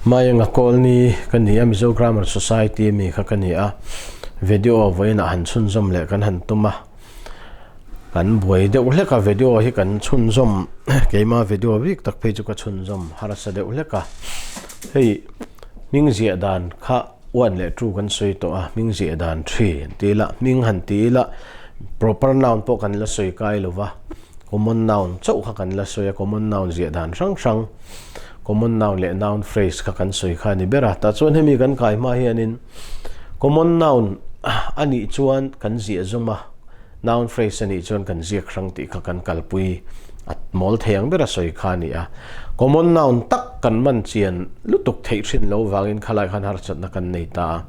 Maenga Kawlni ka ni a, Mizo Grammar Society ami kha ka ni a, video vawiinah han chhunzawm leh kan han tum a, kan buai deuh hlek a, video hi kan chhunzawm keima video bik tak phei chu ka chhunzawm harsa deuh hlek a, hei hming ziah dan kha one leh two kan sawi tawh a, hming ziah dan three an ti ila, hming han ti ila proper noun pawh kan la sawi kai lo va, common noun chauh kha kan la sawi a, common noun ziah dan hrang hrang. Common noun leh noun phrase kha kan sawi kha a ni ber a. Tah chuan hemi kan kai hma hianin common noun a nih chuan kan ziah zawm a, noun phrase a nih chuan kan ziak hrang tih kha kan kalpui a mawl thei ang bera sawi kha a ni a. Common noun tak kan man chian lutuk theih hrin lo vangin khalai khan harsatna kan nei ta a.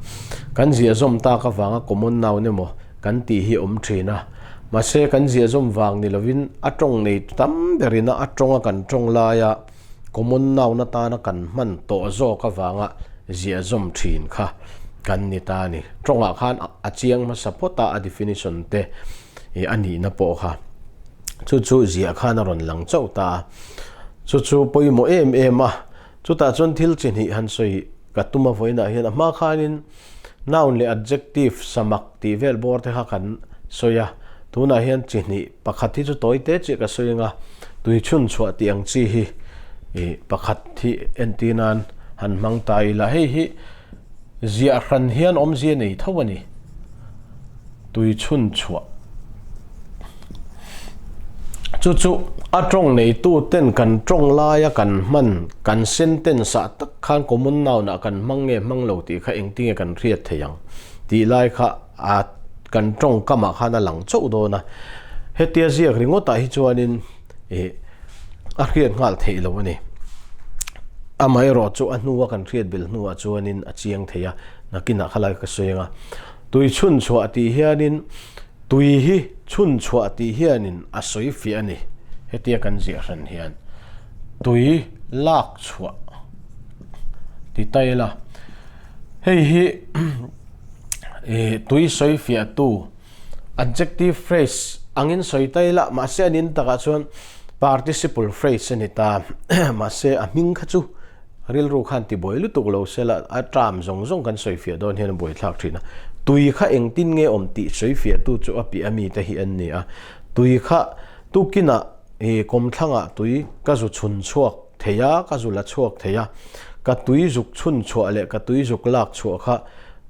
Kan ziah zawm tak avanga common noun emaw kan tih hi awm thin a. Mahse kan ziah zawm vang ni lovin a tawng nei tam berin a tawnga kan tawng laia common noun atana kan hman tawh zawk avanga ziah zawm thin kha kan ni ta a ni. Tawngah khan a chiang hmasa phawt a, a definition te ih a nihna pawh kha chu chu ziah khan a rawn lang chauh ta a. Chu chu pawimawh em em a, chutah chuan thil chi hnih han sawi ka tum a vawiinah hian a hma khanin Noun leh adjective samak tih vel bawr te kha kan sawi a, tunah hian chi hnih pakhat hi chu tawi te chiah ka sawi anga tui chhun chhuah tih ang chi hi ih pakhat hi entir nan han hmang ta ila hei hi ziah hran hian awmzia nei tho a ni tui chhun chhuah chu chu a tawng neitu ten kan tawng laia kan hman kan sentence ah tak khan common noun ah kan hmang nge hmang lo tih kha engtinge kan hriat thei ang tih lai kha a kan tawngkam ah khan a lang chauh dawn a hetia ziak ringawt ah hi chuanin ih a hriat nghal theih lo a ni amaherawh chu a hnua kan hriat belh hnuah chuanin a chiang thei a nakinah khalai ka sawi ang a. Tui chhun chhuah tih hianin tui hi chhun chhuah tih hianin a sawi fiah a ni. Hetia kan ziah hran hian tui lak chhuah ti ta ila hei hi ih tui sawi fiah tu adjective phrase angin sawi ta ila mahse a nin takah chuan participle phrase a ni ta mahse a hming kha chu Rilru khan ti buai lutuk lo se la, a term zawng zawng kan sawi fiah dawn hian a buai thlak thin a. Tui kha engtin nge awm tih sawi fiahtu chu a piah ami te hi an ni a. Tui kha tukinah i kawmthlangah tui ka zu chhun chhuak thei a, ka zu la chhuak thei a. Ka tui zuk chhun chhuah leh ka tui zuk lak chhuah kha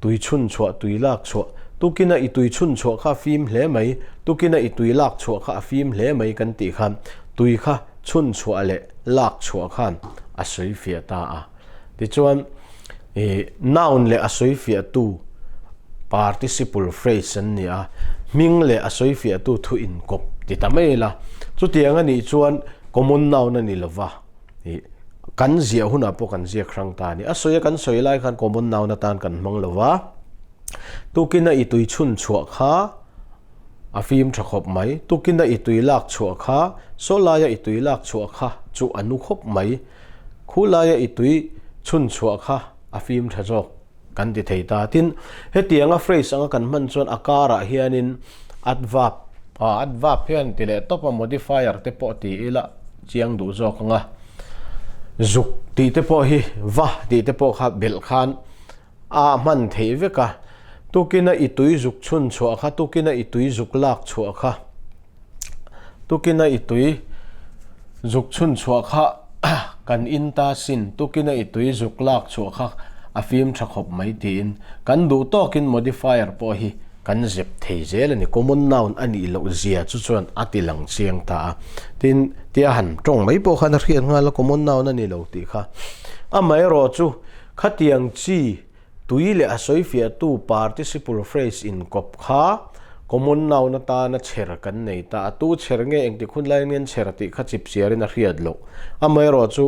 tui chhun chhuah, tui lak chhuah. Tukina i tui chhun chhuah kha a fim hle mai, tukina i tui lak chhuah kha a fim hle mai kan tih khan tui kha chhun chhuah leh lak chhuah khan a sawi fiah ta a. Tichuan, ih noun leh a sawi fiahtu participle phrase an ni a, hming leh a sawi fiahtu thu inkawp ti ta mai ila. Chutiang a nih chuan common noun a ni lova, ih kan ziah hunah pawh kan ziak hrang ta a ni. A sawi a kan sawi lai khan common noun atan kan hmang lova, tukina i tui chhun chhuah kha, A fim tha khawp mai. Tukina i tui lak chhuah kha, saw laia i tui lak chhuah kha chu a nu khawp mai. Khu laia i tui chhun chhuah kha a fim tha zawk kan ti thei ta. Tin, hetianga phrase anga kan hman chuan a karah hianin adverb, adverb hian ti leh tawp a modifier te pawh ti ila chiang duh zawk anga zuk tih te pawh hi va tih te pawh kha belh khan A hman theih vek a, tukina i tui zuk chhun chhuah kha, tukina i tui zuk lak chhuah kha, tukina i tui zuk chhun chhuah kha kan in ta sin, tukina i tui zuk lak chhuah kha a fim tha khawp mai tiin kan duh tawkin modifier pawh hi kan zep thei zel a ni. Common noun a nih loh zia chu chuan a ti lang chiang ta a. Tin, tia han tawng mai pawh khan a hriat nghal a, common noun a ni lo tih kha. Amaherawh chu Khatiang chi tui leh a sawifiahtu participle phrase inkawp kha common noun atana chher kan nei ta. A tu chher nge engtik hun laiin nge an chher tih kha chipchiarin a hriat loh. Amaherawhchu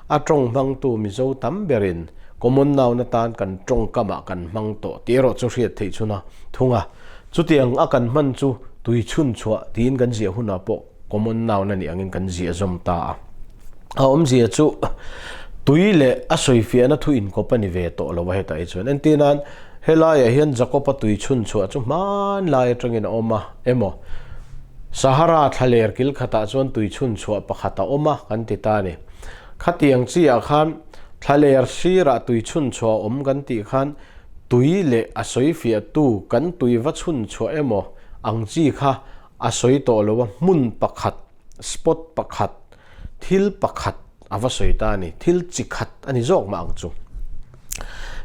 a tawng hmangtu Mizo tam berin common noun atan kan tawngkamah kan hmang tawh tih erawh chu hriat theih chhun a thung a. Chutiang a kan hman chu tui chhun chhuah tiin kan ziah hunah pawh common noun a nih angin kan ziah zawm ta a. A awmzia chu tui leh a sawifiahna thu inkawp a ni ve tawh lo a hetah hi chuan. Entir nan helaiah hian Jakob-a tui chhun chhuah chu hmanlai atangin a awm a emaw Sahara thlaler kil khatah chuan tui chhun chhuah pakhat a awm a kan ti ta a ni. Khatiang chiah khan Thlaler sirah tui chhun chhuah awm kan tih khan tui leh a sawi fiahtu kan tui va chhun chhuah emaw ang chi kha a sawi tawh lo a, hmun pakhat, spot pakhat, thil pakhat a va sawi ta a ni, thil chi khat a ni zawk mah ang chu.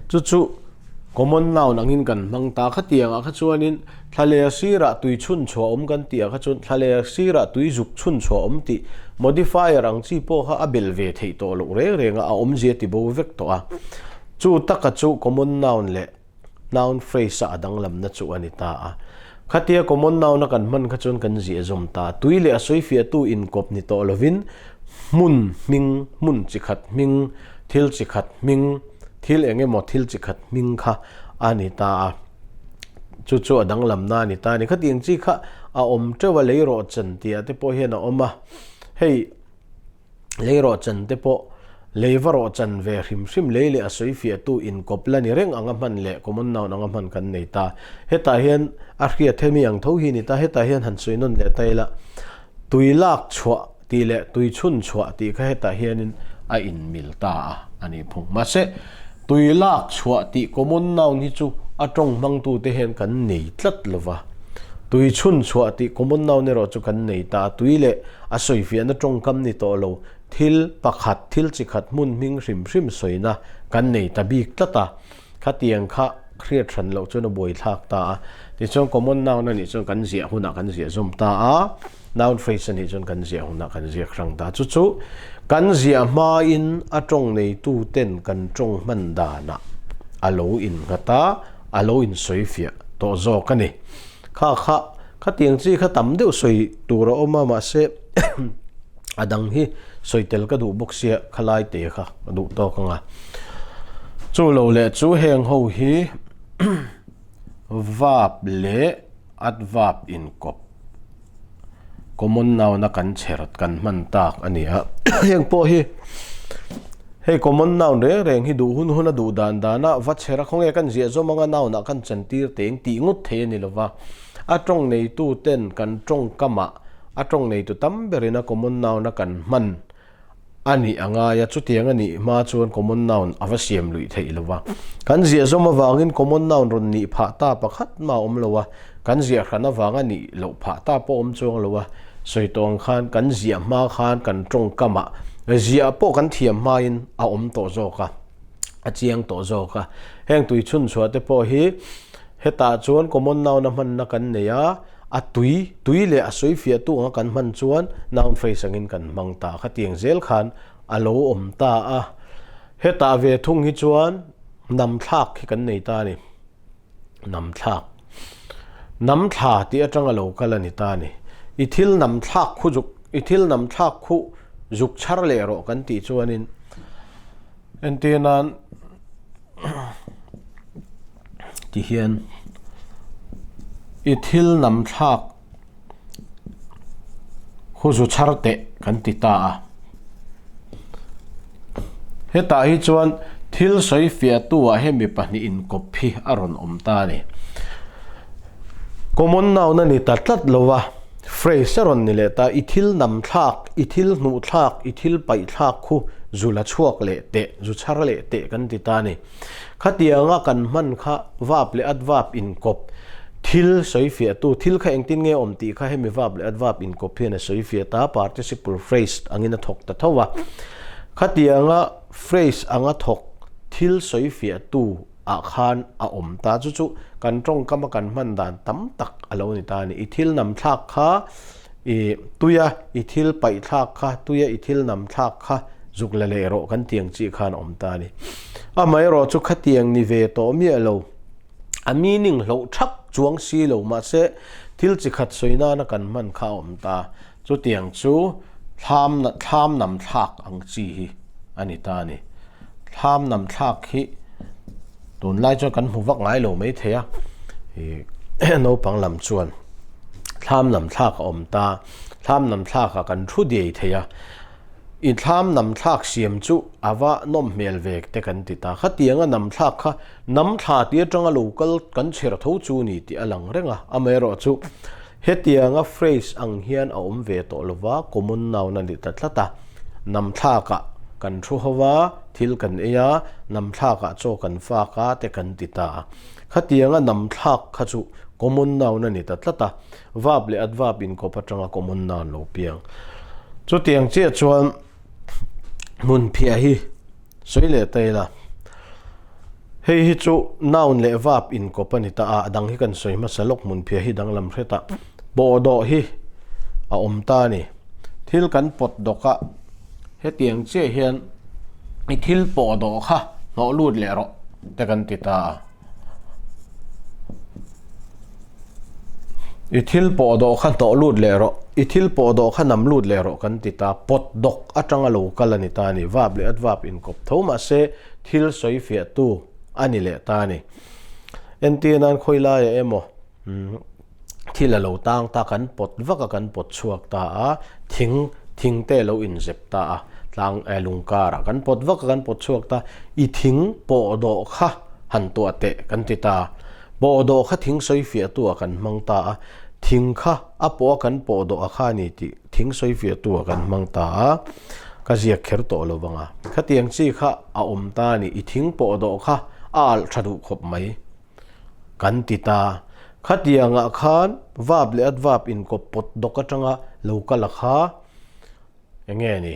Chu chu common noun angin kan hmang ta. Khatiangah kha chuanin thlaler sirah tui chhun chhuah awm kan tih ah kha chuan thlaler sirah tui zuk chhun chhuah awm tih modifier ang chi pawh kha a bel ve theih tawh loh reng reng a, a awmzia ti bo vek tawh a. Chu taka chu common noun leh Noun phrase a a danglamna chu a ni ta a. Khatia common noun a kan hman kha chuan kan ziah zawm ta. Tui leh a sawifiahtu inkawp ni tawh lovin hmun hming, hmun chi khat hming, thil chi khat hming, thil eng emaw thil chi khat hming kha a ni ta a. Chu chu a danglamna a ni ta a ni. Khatiang chi kha a awm teuh a, leirawhchan tih ah te pawh hian a awm a. Hei. Lei rawhchan te pawh lei va rawhchan ve hrim hrim lei leh a sawi fiahtu inkawp la ni reng anga hman leh common noun anga hman kan nei ta. Hetah hian a hriat hemi ang tho hi ni ta. Hetah hian han sawi nawn leh ta ila, tui lak chhuah tih leh tui chhun chhuah tih kha hetah hianin a inmil ta a a nih phung. Mahse, tui lak chhuah tih common noun hi chu a tawng hmangtute hian kan nei tlat lo va. Tui chhun chhuah tih common noun erawh chu kan nei ta a, tui leh A sawifiahna tawngkam ni tawh lo, thil pakhat, thil chi khat hmun hming hrim hrim sawina kan nei ta bik tlat a, khatiang kha hriat hran loh chuan a buaithlak ta a. Tichuan common noun a nih chuan kan ziah hunah kan ziah zawm ta a, noun phrase a nih chuan kan ziah hunah kan ziak hrang ta. Chu chu kan ziah hmain a tawng neitu ten kan tawng hman danah a lo innghat a, a lo insawifiah tawh zawk a ni. Kha kha khatiang chi kha tam deuh sawi tur a awm a mahse a dang hi sawi tel ka duh bawk sia khalai te kha ka duh tawk ang a. Chu lo leh chu heng ho hi verb leh adverb inkawp common noun a kan chher kan hman tak a ni a. Heng pawh hi hei common noun reng reng hi duh hun hun a duh dan dan a va chher a khawnge kan ziah zawm anga noun ah kan chantir teng tih ngawt thei a ni lova. A tawng neitu ten kan tawngkamah a tawng neitu tam berin a common noun a kan hman A nih a ngai a, chutiang a nih hma chuan common noun a va siam luih theih lo va. Kan ziah zawm avangin common noun rawn nih phah ta pakhat mah a awm lo a, kan ziah hran avanga nih loh phah ta pawh a awm chuang lo a. Sawi tawh ang khan kan ziah hma khan kan tawngkamah ziah pawh kan thiam hmain a awm tawh zawk a, a chiang tawh zawk a. Heng tui chhunchhuah te pawh hi hetah chuan common noun a hmanna kan nei a, A tui, tui leh a sawi fiahtu anga kan hman chuan noun phrase angin kan hmang ta. Khatiang zel khan a lo awm ta a. Hetah ve thung hi chuan nam thlak hi kan nei ta a ni. Nam thlak. Nam thla tih atanga lo kal a ni ta a ni. I thil nam thlak khu zuk, i thil nam thlak khu zuk chhar leh rawh kan tih chuanin entir nan Ti hian i thil nam thlak hu zu chhar teh kan ti ta a. Hetah hi chuan thil sawi fiahtu ah hemi pahnih inkawp hi a rawn awm ta a ni. Common noun a ni ta tlat lo a, phrase a rawn ni leh ta, i thil nam thlak, i thil hnuh thlak, i thil paih thlak khu zu la chhuak leh teh, zu chhar leh teh kan ti ta a ni. Khatianga kan hman kha verb leh adverb inkawp thil sawifiahtu thil kha engtin nge awm tih kha hemi verb leh adverb inkawp hian a sawifiah ta, participle phrase angin a thawk ta tho a. Khatianga phrase anga thawk thil sawifiahtu ah khan a awm ta. Chu chu kan tawngkama kan hman dan tam tak a lo ni ta a ni. I thil nam thlak kha I tuia i thil paih thlak kha, tuia i thil nam thlak kha zuk la leh rawh kan tiang chi khan a awm ta a ni. Amaherawh chu khatiang ni ve tawh miah lo, a meaning hloh thak chuang si lo mahse thil chi khat sawi nana kan hman kha a awm ta. Chutiang chu thlam thlam nam thlak ang chi hi a ni ta a ni. Thlam nam thlak hi tunlai chuan kan hmu vak ngai lo mai thei a, ih naupang lam chuan. Thlam nam thlak a awm ta. Thlam nam thlakah kan thu diai thei a. I thlam nam thlak siam chu a va nawm hmel ve te kan ti ta. Khatianga nam thlak kha nam thla tih atanga lo kal kan chher tho chu ni tih a lang reng a. Amaherawhchu hetianga phrase ang hian a awm ve tawh lova, common noun a ni ta tlat a. Nam thlakah. Kan thu ho a, thil kan ei a, namthlakah chaw kan fak a te kan ti ta a. Khatianga namthlak kha chu common noun a ni ta tlat a, verb leh adverb inkawp atanga common noun lo piang. Chutiang chiah chuan hmunphiah hi sawi leh ta ila, hei hi chu noun leh verb inkawp a ni ta a, a dang hi kan sawi hmasa lawk hmunphiah hi danglam hret a, pawhdawh hi a awm ta a ni. Thil kan pawt dawk a. Hetiang chiah hian i thil pawh dawh kha hnawh lut leh rawh te kan ti ta a. I thil pawh dawh kha hnawh lut leh rawh, i thil pawh dawh kha nam lut leh rawh kan ti ta. Pawt dawk atanga lo kal a ni ta a ni. Verb leh adverb inkawp tho mahse thil sawi fiahtu a ni leh ta a ni. Entir nan khawi laiah emaw Thil a lo tang ta, kan pawt vak a, kan pawt chhuak ta a, thing, thing te a lo inzep ta a, tlang eh lung karah kan pawt vak a, kan pawt chhuak ta, i thing pawh dawh kha han tuah teh kan ti ta, pawh dawh kha thing sawi fiah tu ah kan hmang ta a, thing kha a pawh a kan pawh dawh a kha a ni tih thing sawi fiah tu ah kan hmang ta a, ka ziak kher tawh lo vang a, khatiang chi kha a awm ta a ni, i thing pawh dawh kha a alh tha duh khawp mai. Kan ti ta. Khatiangah khan verb leh adverb inkawp pawt dawk atanga lo kal a kha enge ni?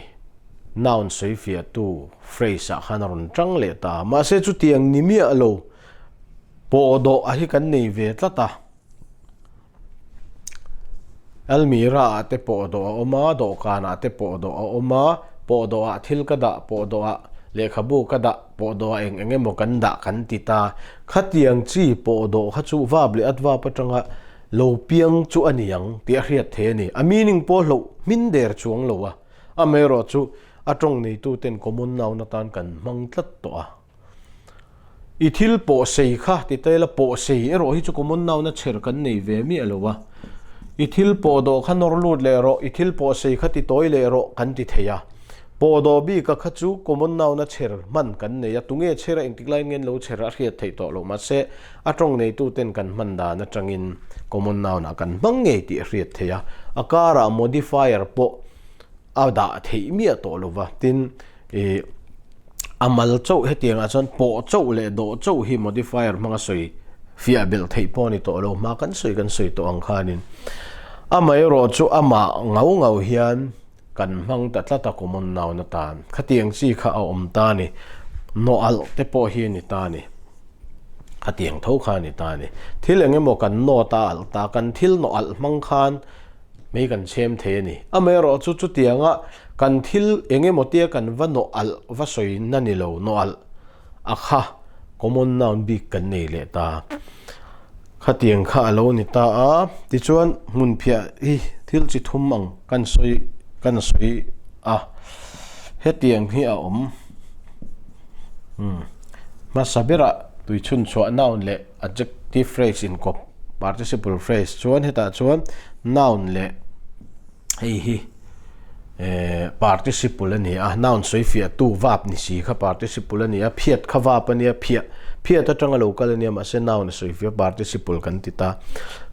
Noun sawi fiahtu phrase ah khan a rawn tang leh ta. Mahse chutiang ni miah lo pawh dawh a hi kan nei ve tlat a. Almirah ah te pawh dawh a awm a, dawhkan ah te pawh dawh a awm a, pawh dawh ah thil ka dah, pawh dawh ah lehkhabu ka dah, pawh dawh ah eng eng emaw kan dah kan ti ta. Khatiang chi pawh dawh kha chu verb leh adverb atanga lo piang chu a ni ang tih a hriat theih a ni. A meaning pawh hloh hmin der chuang lo a, amaherawhchu a tawng neituten common noun atan kan hmang tlat tawh a. I thil pawh sei kha ti ta ila pawh sei erawh hi chu common noun a chher kan nei ve miah lo a. I thil pawh dawh kha nawr lut leh rawh, i thil pawh sei kha ti tawi leh rawh kan ti thei a. Pawh dawh bika kha chu common noun a chher hman kan nei a, tunge chher a engtik laiin nge an lo chher a hriat theih tawh loh mahse a tawng neitu ten kan hman dan atangin common noun ah kan hmang ngei tih a hriat theih a. A karah modifier pawh a dah theih miah tawh lo va, tin ih. A mal chauh hetiang ah chuan pawh chauh leh dawh chauh hi modifier hmanga sawi fiah belh theih pawh a ni tawh lo. Hma kan sawi kan sawi tawh ang khanin amaherawh chu amah ngau ngau hian kan hmang ta tlat a common noun atan khatiang chi kha a awm ta a ni. Nawh alh te pawh hi a ni ta a ni. Khatiang tho kha a ni ta a ni. Thil eng emaw kan nawt a alh ta kan thil nawh alh hmang khan Mei kan chhem thei a ni. Amaherawh chu chutianga kan thil eng emaw tia kan va nawh alh va sawi na ni lo, nawh alh a kha common noun bik kan nei leh ta. Khatiang kha a lo ni ta a, tichuan hmunphiah hi thil chi thum ang kan sawi kan sawi a, hetiang hi a awm. Umm hmasa berah tuichhunchhuah noun leh Adjective phrase inkawp participle phrase chuan hetah chuan noun leh hei hi eh participle a ni a, noun sawi fiah tu verb ni si kha participle a ni a, phiat kha verb a nia phiah phiat atanga lo kal a nia mahse noun a sawi fiah participle kan ti ta.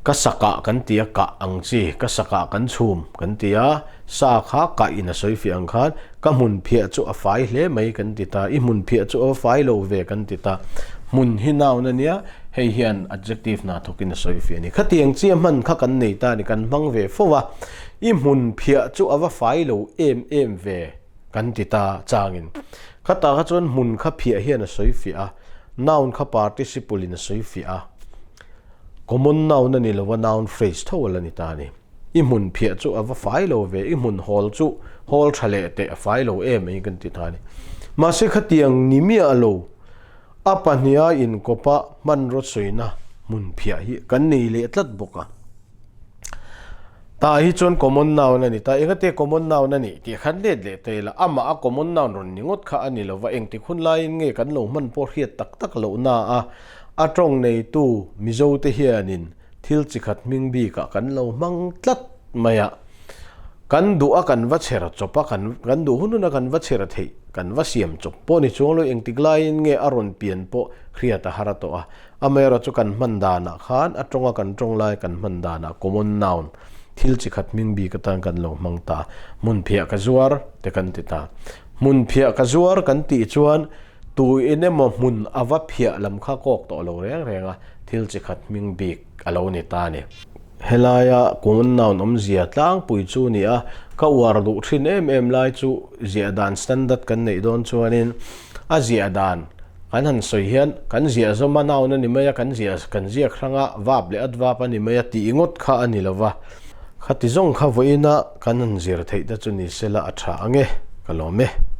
Ka sakah kan ti a kah ang chi, ka sakah kan chhum kan ti a, sa kha kah in a sawi fiah ang khan Ka hmun phiah chu a fai hle mai kan ti ta, i hmun phiah chu a fai lo ve kan ti ta. Hmun hi noun a nia, hei hian adjective hna thawkin a sawi fiah a ni. Khatiang chia hman kha kan nei ta a ni, kan hmang ve fo a. I hmun phiah chu a va fai lo em em ve kan ti ta changin. Khatah kha chuan hmun kha phiah hian a sawi fiah a, noun kha participle in a sawi fiah a. Common noun a ni lo a, noun phrase tho a la ni ta a ni. I hmun phiah chu a va fai lo ve, i hmun hawl chu hawl tha leh teh a fai lo em mai kan ti ta a ni. Mahse khatiang ni miah lo, a pahniha inkawpa hmanraw sawina hmun phiah hi kan nei leh tlat bawk a. Tah hi chuan common noun a ni ta, engate common noun a nih tih khan let leh ta ila, amah a common noun rawn ni ngawt kha a ni lova, engtik hun laiin nge kan lo hman pawh hriat tak tak lohna a, a tawng neitu Mizote hianin Thil chi khat hming bikah kan lo hmang tlat mai a, kan duh a kan va chher chawp a, kan kan duh hun hun a kan va chher theih, kan va siam chawp pawh ni chuang lo engtik laiin nge a rawn pian pawh hriat a har a tawh a. Amaherawh chu kan hman danah khan a tawnga kan tawng lai kan hman danah common noun thil chi khat hming bik atan kan lo hmang ta. Hmunphiah ka zuar te kan ti ta. Hmun phiah ka zuar kan tih chuan tu in emaw hmun a va phiah lam kha kawk tawh lo reng reng a, thil chi khat hming bik a lo ni ta a ni. Helaia common noun awmzia tlangpui chu ni a, ka uar duh thin em em lai chu ziah dan standard kan neih dawn chuanin a ziah dan kan han sawi hian kan ziah zawm a noun a ni mai a, kan ziah kan ziak hrang a, verb leh adverb a ni mai a tih ngawt kha a ni lo va. Khati zawng kha vawiina kan han zir theih te chu ni sela a tha ang e, ka lawm e.